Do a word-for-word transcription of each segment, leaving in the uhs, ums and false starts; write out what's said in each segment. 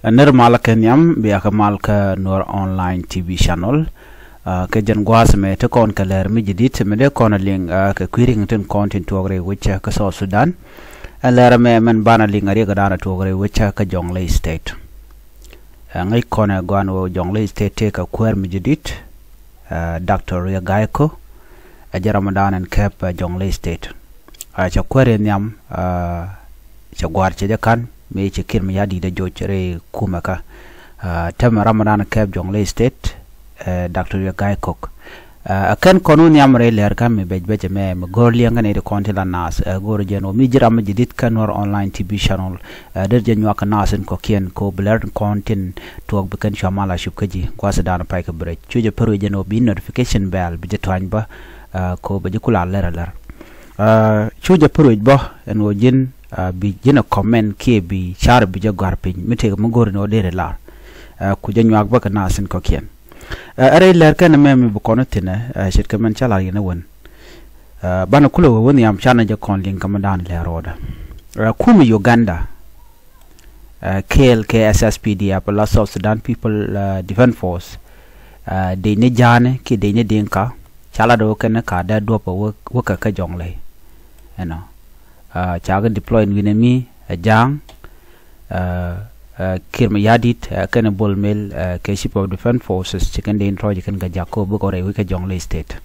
Nir mal kɛ nhiam bia kɛ mal kä Nuer Online T V Channel. Kɛ jɛn gua̱a̱th mɛ ti kɔn kɛ lɛr mi jidit mɛ dee kɔn a liŋ kɛ kui̱ riŋ tin kɔn tin tuɔk rɛy wecä kä South Sudan. Ɛn lɛr mɛ mɛn banɛ liŋ a riɛk dan a tuɔk rɛy wecä kä Jonglei State. Ŋäc kɔn ɛ gɔan wä Jonglei State tëë kɛ kuäär mi jidit. Doctor Riek Gai Kok ɛ jɛ Ramadan ɛn kɛp Jonglei State. Cɛ kuäär in nhiam, cɛ gua̱a̱r cɛ jɛ ka̱n mëë cɛ Kiir Mayardit ɛ joc rɛy kumɛ kä. Tɛmɛ Ramadan kɛp Jonglei State, Doctor Riek Gai Kok. Ɛ kɛn kɔn wä nhiam rɛy lɛr kä mi bɛc bɛc ɛmɛ mi go̱o̱r liɛŋ kä nɛy ti kɔn ti la naath, ɛ go̱o̱r jɛn wä mi ji̱ ram mi jidit kä Nuer Online T V Channel. Ɛ der jɛ nyuak kä naath in kɔkiɛn ko bi lɛr kɔn tin tuɔɔk bi kɛn cua mal a cup kä ji̱ gua̱th dan pay kɛ bi rɛc. Cu jɛ pär wä jɛn wä bi notification bell bi jɛ tuany bä, ko bɛ ji̱ kula lɛr a lɛr. Cu jɛ pär wä bä ɛn wä ji̱n bi ji̱n a comment kiɛ bi car bi jɛ gɔ̱a̱r piny mi tëk mi go̱o̱r in wä der lar. Ku jɛ nyuak bä kä naath in kɔkiɛn. Ɛ rɛy lɛr kɛn ɛmɛ mi bi kɔn thinɛ, ce̱tkɛ mɛn ca lar yɛn ɛ wän. Banɛ kulɛ wä wä nhiam canɛ jɛ kɔn liŋ kä mi dan lɛr rɔɔdɛ. Kumɛ Uganda, kɛɛl kɛ S S P D F la South Sudan People Defense Force, dec ni ja̱a̱ni kiɛ dec ni diŋka ca lat wä kɛn ka dee duɔp wä kɛ kä Jonglei. Ɛnɔ ca kɛ deploy in wi̱nɛ mi ɛ ja̱a̱ŋ. Kiir Mayardit kɛnɛ Bol Mel kɛ Chief of Defense Forces ci kɛn dee in tɔ̱ɔ̱c kɛn kɛ jak ko bikɔ rɛy wi̱c kɛ Jonglei State.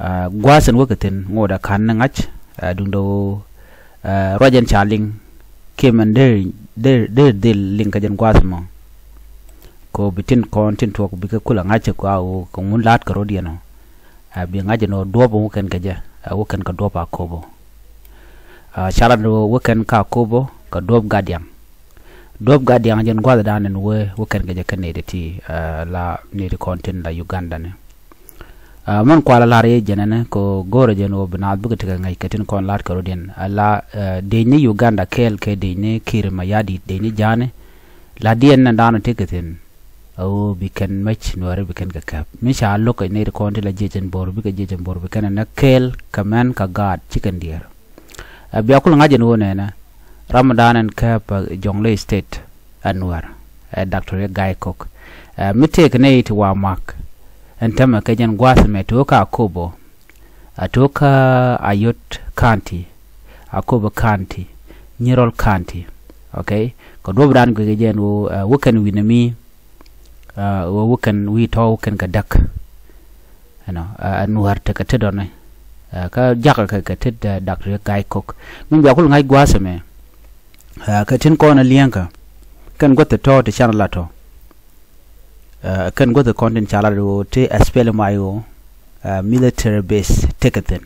Gua̱a̱th in wä kɛ thi̱n ŋot ɛ ka̱n ni ŋa̱c, duundɛ ɣöö ruac ɛn ca liŋ kiɛ mɛn dee dee dhil liŋ kɛ jɛn gua̱a̱th mɔ. Ko bi tin kɔn tin tuɔk bikɛ kulɛ ŋa̱c kɛ kua ɣöö kɛ ŋun la̱a̱t kɛ rot yɛn ɔ. Bi ŋa̱c ɛn ɣöö duɔ̱ɔ̱p in wä kɛn kɛ jɛ, wä kɛn kɛ duɔ̱ɔ̱p Akobo. Ca lat wä kɛn kä Akobo kɛ duɔ̱ɔ̱p Gadiaŋ. Duɔ̱ɔ̱p Gadiaŋ jɛn gua̱thdan ɛn wee wä kɛn kɛ jɛ kä nɛy ti ti la nɛy ti kɔn tin la Uganda ni. Mɛn kual a la̱r yɛ jɛn ɛn kɛ go̱o̱rɛ jɛn wä bi naath bikɛ tekɛ ŋäc kɛ tin kɔn la̱t kɛ rot yɛn a la dec ni Uganda kɛɛl kɛ dec ni Kiir Mayardit dec ni ja̱a̱ni. La diɛn ni da̱a̱n tekɛ thi̱n. A ɣöö bi kɛn mec Nuɛɛri bi kɛn kɛ kɛp mi ca lo̱k kɛ nɛy ti kɔn ti la jiɛc ɛn bo̱r bikɛ jiɛc ɛn bo̱r bi kɛn ɛ näk kɛɛl kɛ mɛn kɛ gaat ci kɛn diɛɛr. Ɛ bia kul ŋa̱c ɛn ɣöö nɛnɛ ram mi da̱a̱n ɛn kɛp Jonglei State ɛ Nuɛɛr ɛ Doctor Riek Gai Kok. Ɛ mi tëëk nɛy ti wa mak ɛn täämɛ kɛ jɛn gua̱a̱th ɛmɛ to̱o̱k kä Akobo, a to̱o̱k kä Ayod County, Akobo County, Nyirol County. Okay, kɛ duɔ̱pdan guic kɛ jɛn ɣöö wä kɛn wi̱nɛ mi ɣöö wä kɛn wi̱i̱ tɔ̱ wä kɛn kɛ däk. Ɛnɔ ɛ Nuɛɛr tekɛ tet ɔni kä jakä kɛ kɛ tet Doctor Riek Gai Kok. Min bia kul ŋa̱c gua̱a̱th ɛmɛ kɛ tin kɔn ɛ li̱eŋkä kɛn guäth tɔ̱ ti can lat tɔ̱. Kɛn guäth kɔn tin ca lat ɣöö ti S P L M I O military base tekɛ thi̱n.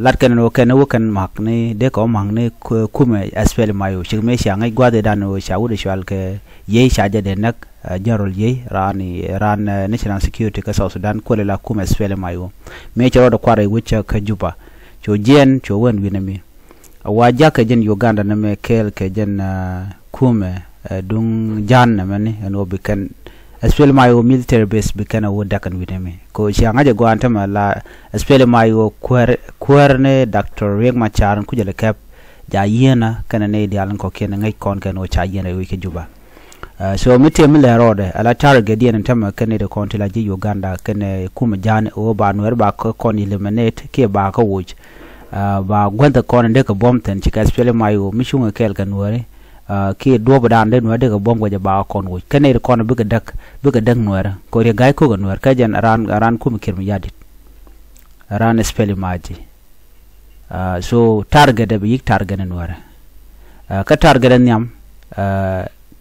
Lat kɛn ni wä kɛn ni wä kɛn ma̱k ni dee kɛ wä ma̱k ni kumɛ S P L M I O cik mëë cia ŋäc gua̱th idan wä ca wut icual kɛ Yei ca jɛ dee näk. General Yei raan raan national security kä South Sudan kuël ila kumɛ S P L M I O. Mëë cɛ rɔɔdɛ kuar i̱ wecä kä Juba cu jiɛn cu wä ɛn wi̱nɛ mi. Wa jakä jɛn Uganda ni mɛ kɛɛl kɛ jɛn kumɛ duŋ ja̱a̱n nɛmɛ ni ɛn wä bi kɛn S P L M I O military base bi kɛn a wä däk ɛn wi̱nɛ mi. Ko cia ŋa̱c ɛ gua̱a̱n tämɛ la S P L M I O kuäär ni Doctor Riek Machar in kucä lɛ kɛp ja yieenä kɛnɛ nɛy diaal in kɔ̱kiɛn ŋäc kɔn kɛn wä ca yieen rɛy wec kä Juba. So mi tiɛm mi lɛ rɔɔdɛ ala target diɛn in tämɛ kɛn nɛy ti kɔn ti la ji̱ Uganda kɛnɛ kumɛ ja̱a̱n wä ba Nuɛɛri ba kä kɔn eliminate kiɛ ba kä woc. Ba guänh kɔn in dee kɛ buɔ̱m thi̱n ci kɛ S P L M I O mi cuŋ kɛɛl kɛ Nuɛɛri. Kiɛ duɔ̱ɔ̱p dan dee Nuɛɛr dee kɛ buɔ̱m kɛ jɛ ba kɔn woc kɛn nɛy ti kɔn bikɛ däk bikɛ däk Nuɛɛr kɛ Riek Gai Kok ɛ Nuɛɛr kä jɛn raan raan kumɛ Kiir Mayardit. Raan S P L M I O. So target ɛ bi yi̱k target ɛ Nuɛɛr. Kä target ɛ nhiam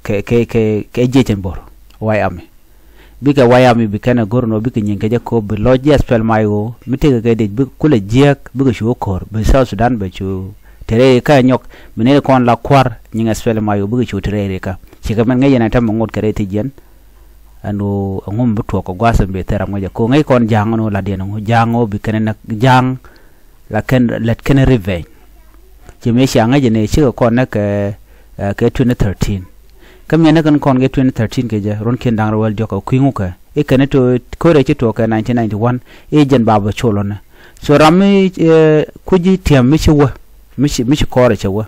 kɛ kɛ kɛ kɛ jiɛc ɛn bo̱r White Army. Bikɛ White Army bi kɛn ɛ go̱r nɔ bikɛ nyiŋ kɛ jɛ kop bi lɔc ji̱ S P L M I O mi tëkɛ kɛ dec bi kulɛ jiääk bikɛ cu ko̱r bi South Sudan bɛ cu te rɛy kä nyɔk bi nɛy kɔn la kua̱r nyiŋ S P L M I O bikɛ cu te rɛy kä cikɛ mɛn ŋäc yɛn ɛ tɛmɛ ŋot kɛ rɛy thiec yɛn. Ɛn ɣöö ɛŋu mi bi tuɔɔk kɛ gua̱a̱th ɛn bi thil ram ŋäcɛ ko̱ ŋäc kɔn ja̱a̱ŋ ɛn ɣöö la̱tdiɛn ɛŋu ja̱a̱ŋ ɣöö bi kɛn ɛ näk ja̱a̱ŋ. La kɛn lät kɛn revenge. Ci mëë cia ŋäc ɛn ëë cikɛ kɔn näk kɛ kɛ twenty thirteen. Kä miɛn näk kɛn kɔn kɛ twenty thirteen kɛ jɛ ruɔ̱n kiɛn da̱ŋ rɛw wäl diɔ̱k kɛ kui̱ ŋukɛ i̱ kɛn i̱ to̱ ko̱rɛ ci tuɔɔk kɛ nineteen ninety one i̱ jɛn ba bɛ col ɔnɛ. So ram mi kuc ji̱ tiɛm mi ci wä mi ci mi ci kɔɔrɛ cɛ wä.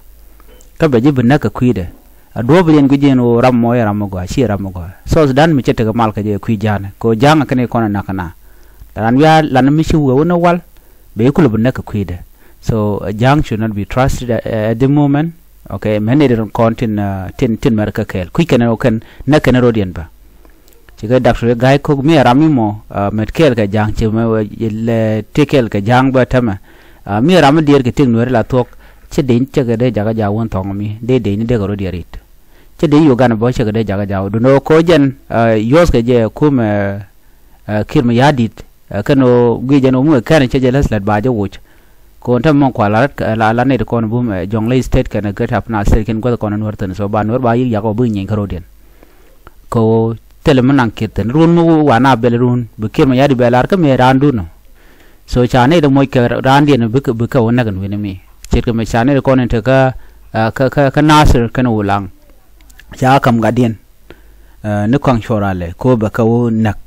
Kä bɛ ji̱ bi näk kɛ kui̱dɛ. A duɔ̱ɔ̱p yɛn guic yɛn ɣöö ram mɔ i̱ ram mi gɔaa, ci ram mi gɔaa. South Sudan mi cɛ tekɛ mal kɛ jɛ kui̱ ja̱a̱nɛ kɛ ɣöö ja̱a̱ŋ kɛn i̱ kɔn ɛ nak kɛ na. Tɛ ran wiaa lan mi ci wee wun ɛ wal, bɛ i̱ kulɛ bi näk kɛ kui̱dɛ. So uh, ja̱a̱ŋ should not be trusted uh, at the moment. Okay, mɛn ni rin kɔn tin uh, tin tin mɛr kɛ kɛɛl kui̱ kɛn ɛ ɣöö kɛn näk kɛn ɛ rot yɛn bä. Cikɛ Doctor Gai Kok mi ram mi mɔ mɛt kɛɛl kɛ ja̱a̱ŋ ci mɛ lɛ ti kɛɛl kɛ ja̱a̱ŋ bä tämɛ. Mi ram mi diɛɛr kɛ tik nueeri la thuɔ̱k ci deny cɛ kɛ dee jakä ja̱a̱ŋ wun thɔŋ mi dee deny ni dee kɛ rɔ diɛɛr it. Ci deny Uganda bä cɛ kɛ dee jakä ja̱a̱ŋ dun ɣöö koc jɛn yuɔth kɛ jɛ kumɛ kir mi ya̱a̱ di̱t. Kɛn ɣöö guic jɛn ɣöö mi wek kɛn cɛ jɛ läth lät ba jɛ woc. Kɔn te mɔŋ kua la rat la la nɛy ti kɔn bum Jonglei State kɛnɛ Greater Upper Nile State kɛn gua̱th kɔn nuɔr thin so ba nuɔr ba yik yak ɔ bi nyiny kä ro̱diɛn. Kɛ ɣöö thilɛ mi naŋ kiɛ thin ruun mi wa na bɛl ruun bi kiɛn mɛ yadi bɛ lar kä mi raan dun ɔ. So ca nɛy ti moc kɛ raandiɛn bi kɛ wä näk ɛn wi̱ni mi ce̱tkɛ mɛ ca nɛy ti kɔn in te kä kä kä Nasir kɛnɛ Wulaŋ. Ca kam gatdiɛn ni kɔaŋ cuɔr alɛ ko bɛ kɛ wä näk.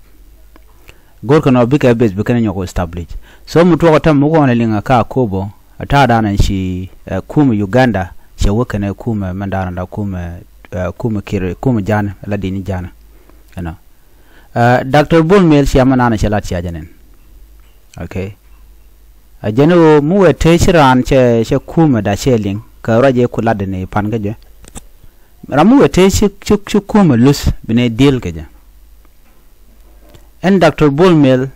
Go̱rkɛ nɔ bikɛ beth bikɛ ni nyɔk establish. So mi tuɔk ɛ tɛm mi kɔn ɛ liŋ ɛ ka Akobo ɛ ta̱a̱ da̱a̱n ɛn ci ɛ kumɛ Uganda cɛ wä kɛnɛ kumɛ mɛn da̱a̱n ɛn da̱a̱ kumɛ ɛ kumɛ kir kumɛ ja̱a̱n ɛ la di̱i̱n ja̱a̱n. Ɛnɔ ɛ Doctor Bol Mel cia mɛ naan ɛ cɛ lat cia jɛ nɛn. Okay. Ɛ jɛn ɣöö mi wee tëë ci raan cɛ cɛ kumɛ da̱a̱ cɛ liŋ kɛ ruac ɛ ku lat dɛn ɛ pan kä jɛ. Ram mi wee tëë ci ci ci kumɛ luth bi nɛ deal kɛ jɛ. Ɛn Doctor Bol Mel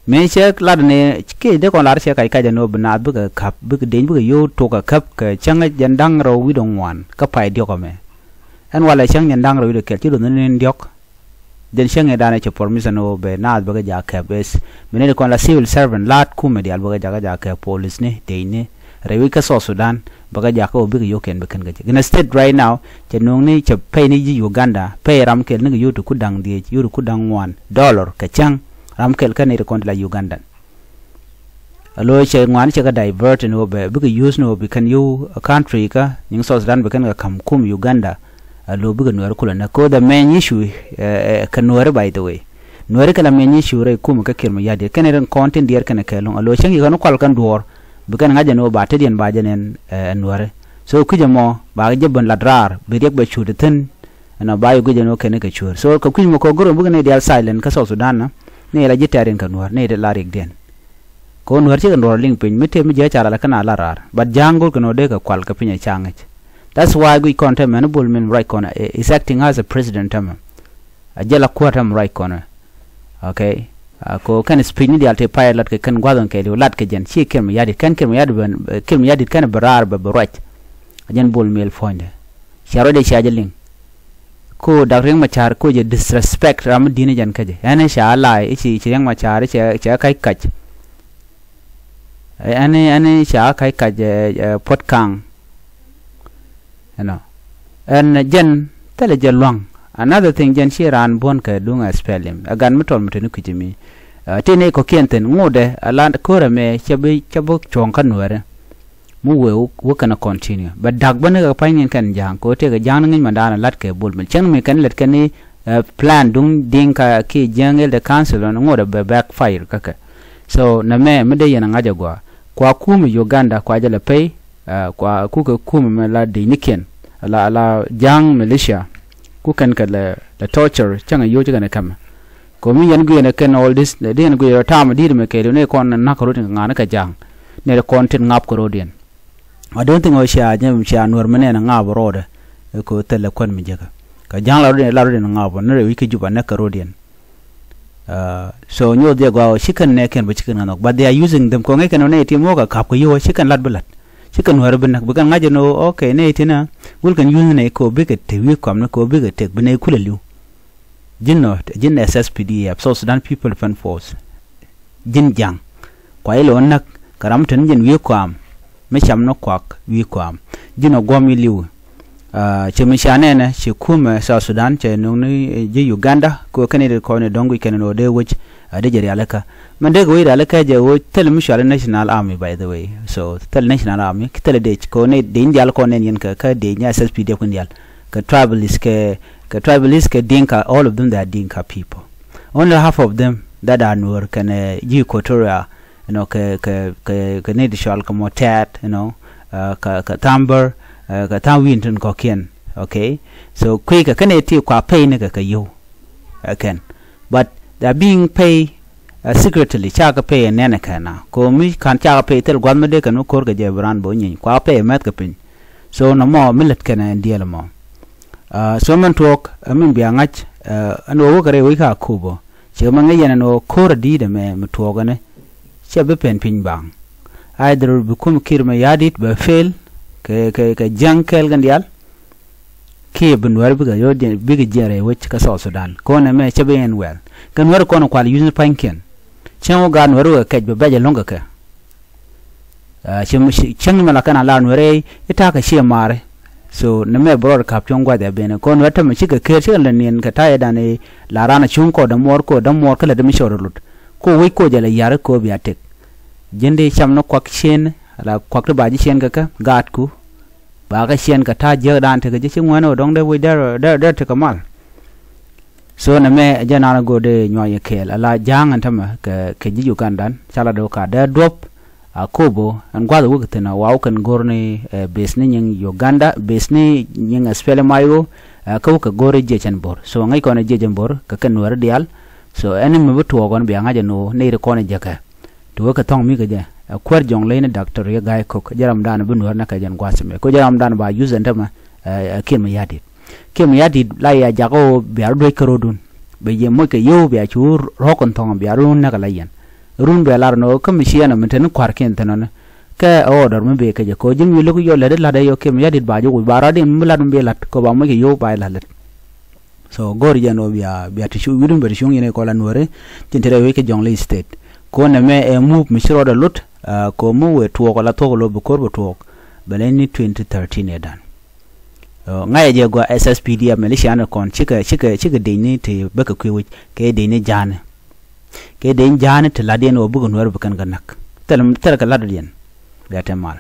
mëë cɛ lat ni kiɛ dee kɔn lar cɛ kac kac ɛn ɣöö bi naath bikɛ ka̱p bikɛ deny bikɛ yo̱o̱ tok kɛ käp kɛ cäŋ jɛn da̱ŋ rɛw wi̱cdɛ ŋuan kä pay diɔ̱k ɛmɛ. Ɛn walɛ cäŋ jɛn da̱ŋ rɛw wi̱cdɛ kɛl ci luth ni nin diɔ̱k. Jɛn cäŋ ɛ danɛ cɛ permission ɣöö bɛ naath bikɛ ja̱ kɛp ɛ mi ni di kɔn la civil servant la̱a̱t kumɛ diaal bikɛ jakä ja̱ kɛp police ni deny ni. Rɛy wi̱c kä South Sudan bä kä jakä wä bikɛ yio̱k kɛn bi kɛn kä jɛ. Gin a state right now cɛ nuŋni cɛ pɛy ni ji̱ Uganda pɛy ram kɛl ni kɛ yio̱k ti ku da̱ŋ dhiec yio̱k ti ku da̱ŋ ŋuan dollar kɛ cäŋ. Ram kɛl kä ni ti kɔn ti la Ugandan. A lo̱ cɛ ŋuan cɛ kɛ divert ni wä bɛ bikɛ use ni wä bi kɛn yio̱k country kä nyiŋ South Sudan bi kɛn kɛ ka̱m kum Uganda. A lo̱ bikɛ nuɛɛr kulɛ nɛ ko the main issue kɛ nuɛɛri by the way. Nuɛɛri kɛ la main issue rɛy kum kä kiɛr mi ya̱diɛ kɛn rin kɔn tin diɛɛr kɛn kɛ luŋ a lo̱ cäŋ yi kɛn kual kɛn duɔ̱ɔ̱r. Bi kɛn ŋa̱c ɛn ɣöö ba tetdiɛn ba jɛ nɛn ɛ nuäärä. So kui̱c ɛmɔ ba jɛ ben lat raar bi riɛk bɛ cuut thi̱n. Ɛnɔ ba yɛ guic ɛn ɣöö kɛn kɛ cuäär so kɛ kui̱c ɛmɔ kɛ ɣöö go̱r ɛn bikɛ nɛy diaal silent kä South Sudan nä. Nɛy la ji̱ tɛ̈riɛn kɛ nuäär nɛy la riɛkdiɛn. Kɛ ɣöö nuäär cikɛ nuɔ̱ɔ̱r liŋ piny mi tëë mi ji̱ ɛ ca lat ɛ kä na la raar but ja̱a̱ŋ go̱r kɛn ɣöö dee kɛ kual kɛ piny ɛ ca ŋäc. That's why guic kɔn tɛmɛ ni Bol Mel ruac kɔn is acting as a president tɛmɛ. A jɛ la kuäär tɛmɛ ruac kɔn. Okay. Ko kɛn speech ni diaal ti pay lat kɛ kɛn gua̱th ɔn kɛɛliw lat kɛ jɛn ci kiɛn mi ya̱di̱t kɛn kiɛn mi ya̱di̱t ben kiɛn mi ya̱di̱t kɛn bi raar bɛ bi ruac. A jɛn Bol Mel puɔ̱nydɛ. Cia ruacdɛ cia jɛ liŋ. Ko dak Riɛk Macar ko jɛ disrespect ram mi di̱n jɛn kä jɛ ɛn ca la̱a̱y i̱ ci ci Riɛk Macar i̱ cɛ kac kac. Ɛn ɛn ca kac kac puɔt kaŋ. Ɛnɔ ɛn jɛn thilɛ jɛ lua̱ŋ. Another thing jɛn ci raan buɔ̱n kɛ duŋ ɛ spɛlim ɛ gat mi tɔl mi teni kui̱ci mi. Ti ni kɔ̱kiɛn thi̱n ŋotdɛ a la ko̱rɛ mɛ cɛ bi cɛ bi cuɔ̱ŋ kä nuɛɛrɛ. Mi wee wä kɛn a continue bɛ da̱k bä ni kɛ pa̱ny ni kɛn ja̱a̱ŋ kɛ wä tëëkɛ ja̱a̱ŋ ni ŋi̱ny ma da̱a̱n a la̱t kɛ bol mɛ cäŋ mi kɛn lät kɛn ni plan duŋ di̱ŋ ka kiɛ jiäŋ el de council ɔn ŋotdɛ bɛ backfire kä kɛ. So nɛ mɛ mi dee yɛn a ŋa̱c a gɔaa kua kuumɛ Uganda kua jɛ lɛ pay. Kua kukɛ kumɛ mɛ la di̱cnikiɛn la la ja̱a̱ŋ militia. Ku kɛn kɛ lɛ lɛ torture cäŋɛ yo̱o̱c kɛn ɛ kämɛ. Kɛ mi yɛn guiɛn ɛ kɛn all this di yɛn guiɛn ɛ ta̱a̱m di̱i̱t mɛ kɛɛliw ni kɔn na̱k kɛ ro̱diɛn kɛ ŋa̱n kɛ ja̱a̱ŋ. Ni kɔn tin ŋa̱p kɛ ro̱diɛn. I don't think ɔ cia nyɛ cia nuɔr mi nɛn ŋa̱a̱p ro̱dɛ. Kɛ thilɛ kuän mi jekɛ kɛ ja̱a̱ŋ la ro̱diɛn la ro̱diɛn ŋa̱a̱p ni rɛ wi̱c kä Juba nɛk kɛ ro̱diɛn. So nyuɔth jɛ gɔaa ci kɛn nɛɛkiɛn bä ci kɛn ŋa nhɔk but they are using them kɔŋ ŋäc kɛn nɛy ti muɔk a ka̱p kɛ yio̱w ci kɛn lat bi lat. Ci kɛn nuäär bi näk bi kɛn ŋa̱c ɛn ɣöö okay nɛy ti na wul kɛn yuth nɛy kɛ ɣöö bikɛ te wi̱i̱ kɔam ni kɛ ɣöö bikɛ tek bi nɛy kulɛ li̱w. Ji̱n nɔ ji̱n S S P D F South Sudan People Defense Force. Ji̱n ja̱ŋ kua ilɛ ɣän näk kɛ ram mi te ni jɛn wi̱i̱ kɔam. Mi cam ni kuak wi̱i̱ kɔam ji̱n ɔ guɔ̱m ili̱w. Cɛ mi ca nɛnɛ ci kumɛ South Sudan cɛ nuŋni ji̱ Uganda kɛ ɣöö kɛn i̱ ri kɔn i̱ dɔ̱ŋ guic kɛn in ɣöö dee wec. A dee jɛ rialikä mɛn dee kɛ wec rialikä jɛ ɣöö thilɛ mi cuali National Army by the way. So thilɛ National Army ki thilɛ dec kɛ ɣöö ni dec in dial kɔn nɛn yɛn kɛ kä dec ni S S P D F kin dial kɛ tribalist kɛ kɛ tribalist kɛ Dinka all of them they are Dinka people. Only half of them that are Nuer kɛnɛ ji̱ Equatoria. You know, kɛ kɛ kɛ kɛ ni di cual kɛ mɔ tɛɛt you know. Kɛ kɛ Thambär Kɛ tha̱a̱ŋ wi̱i̱n tin kɔ̱kiɛn. Okay. So kui̱ kɛ kɛn ɛ ti kua pay ni kɛ kɛ yio̱w. Ɛ kɛn, but they are being pay secretly, cakɛ pay ɛ nɛn ɛ kɛn na ko mi ka̱n cakɛ pay thil gua̱th mi dee kɛn mi ko̱r kɛ jɛ bi raan bä wä nyiny kua pay ɛ mɛth kɛ piny. So nɔmɔ mi lät kɛn ɛ diɛl ɛmɔ. So mɛn tuɔɔk ɛ min bia ŋa̱c ɛn wä wä kɛ rɛy wec ka Akobo. Cɛ mɛ ŋäc yɛn ɛn ɣöö ko̱r ɛ di̱i̱t ɛmɛ mi tuɔɔk ɛnɛ cɛ bi pɛn piny baŋ. Either bi kum Kiir Mayardit bɛ fail kɛ kɛ kɛ jiäŋ kɛɛl kɛn diaal. Kiɛ bi Nuɛr bikɛ yot bikɛ jiɛn rɛy wec kä South Sudan kɔn ɛmɛ cɛ bi ɛn wɛl. Kɛ Nuɛr kɔn kual yuth ni pa̱nykiɛn. Cäŋ wä gaat Nuɛr wä kɛc bɛ bɛc ɛlɔ̱ŋ kɛ kɛ. Cäŋ ni mɛ la kɛn a la Nuɛr ɛ i̱ ta̱a̱ kɛ ciɛ maari. So ni mɛ bɛ rɔɔd ka̱p cuɔ̱ŋ gua̱th ɛ ben kɔn Nuɛr tämɛ cikɛ ker cikɛ lɛ niɛn kɛ ta̱a̱ yɛ dan i̱ la raan a cuŋ kɔ dämuɔɔr kɔ dämuɔɔr kä lɛ dämi cɔɔr lut. Kɔ wec kɔ jɛ lɛ ya̱r kɔ bia tëk. Ji̱n di cam ni kuak ciën la kuak ti ba ji̱ ciën kɛ kɛ gaatku. Ba kɛ ciën kɛ ta̱a̱ jiäk dan tekɛ ji̱ ci ŋuɛ̈n ɔ dɔ̱ŋ dee wec dee dee tekɛ mal. So nɛ mɛ jɛ naan go̱o̱r dee nyuac yɛ kɛɛl ala ja̱a̱ŋ ɛn tämɛ kɛ kɛ ji̱ Ugandan ca la dee wä ka dee duɔ̱p. Akobo ɛn gua̱th wä kɛ thi̱n a waw kɛn go̱r ni bes ni nyiŋ Uganda bes ni nyiŋ SPLM-IO. Kä wä kɛ go̱r jiɛc ɛn bo̱r so ŋäc kɔn jiɛc ɛn bo̱r kɛ kɛn Nuɛr diaal. So ɛn mi bi tuɔɔk ɣɔn bia ŋa̱c ɛn ɣöö nɛy ri kɔn jiäkɛ. Ti wä kɛ thɔ̱ŋ mi kɛ jɛ ɛ kuäär jɔŋ ley ni Doctor Riek Gai Kok jɛ ramdan bi Nuɛr ni kɛ jɛn gua̱th mi ko jɛ ramdan ba yuth ɛn tämɛ. Ɛ Kiir Mayardit. Kiir Mayardit la yɛ jak ɣöö bia rɔ duec kä ro̱dun. Bɛ yɛ moc kɛ yio̱w bia cu rɔ̱k kɔn thɔ̱ŋ bia run näk ala yɛn. Run bɛ lar nɔ kä mi ciɛɛn ɔ mi te ni kua̱rkiɛn thi̱n ɔni. Kɛ ɛ order mi bee kecɛ ko ji̱n wi̱i̱ lo̱k yɔ lät i̱ la̱t ɛ yɔ Kiir Mayardit ba ji̱ wi̱i̱ ba rɔ̱diɛn mi la̱t mi bee la̱t ko ba moc kɛ yio̱w ba i̱ la̱t lät. So go̱r yɛn ɔ bia bia ti cu wi̱dun bɛ ti cuŋ yɛn ɛ kɔl a Nuɛri. Tin ti rɛy wec kä Jonglei State. Ko nɛ mɛ ɛ move mi ci rɔɔdɛ lot. Ko mi wëë tuɔɔk ala thuɔk lo bi ko̱r bi tuɔɔk. Bɛ leny ni twenty thirteen ɛ dan. Ŋa̱cɛ jɛ gua SSPDF militia ni kɔn cikɛ cikɛ cikɛ dec ni ti bäkɛ kui̱ wi̱c kɛ dec ni ja̱a̱ni. Kɛ dec ni ja̱a̱ni ti la̱t yɛn ɣöö bikɛ Nuɛr bi kɛn kɛ näk. Thil thil kɛ la̱t yɛn. Bia te mal.